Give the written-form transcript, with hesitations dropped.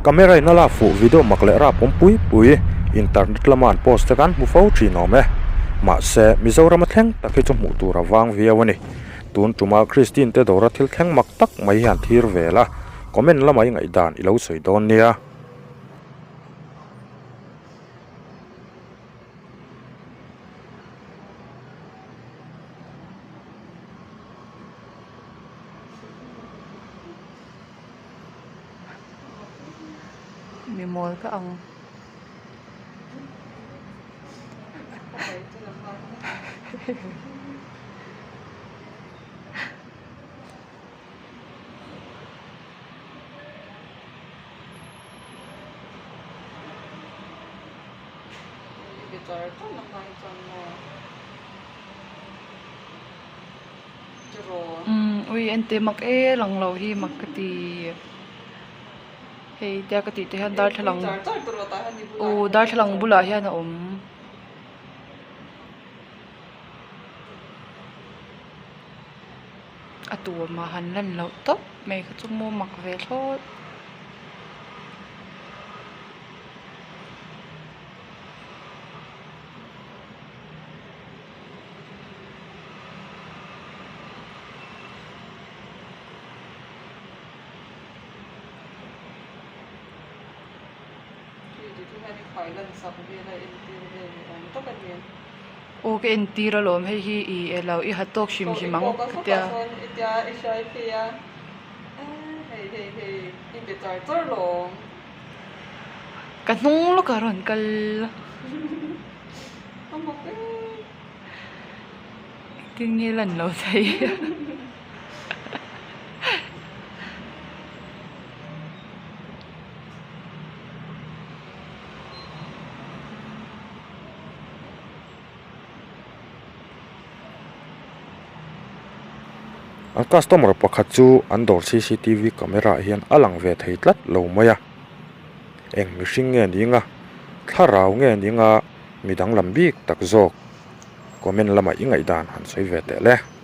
Camera in a lak fuh video mak leh rap awm pui pui internet lama an post te khan hmu fo thin awm e. Mahse, Mizorama thleng tak hi chu hmuh tur a vang viau a ni. Tun tuma Christine te dawra thil thleng mak tak mai hian thir vel a, comment lama i ngaihdan i lo sawi dawn nia. Mi mawl ka ang. Umm ui ente mak e lang lo hi mak ka ti hei tia ka tih te hian darthlalang aw darthlalang bulah hian a awm. A tuam ah han lan loh tawp mai kha chu maw mak ve thlawt. Aw ka entir alawm hei hi i elo i ha tawk hrim hrim ang ka tia. Ka hnung lawk a rawn kal. Engtin nge lan lo thei. An customer pakhat chu an dawr cctv camera ah hian a lang ve thei tlat lo mai a eng mihring nge ni anga thlarau nge ni anga mi danglam bik tak zawk comment lamah i ngaihdan han sawi ve teh le.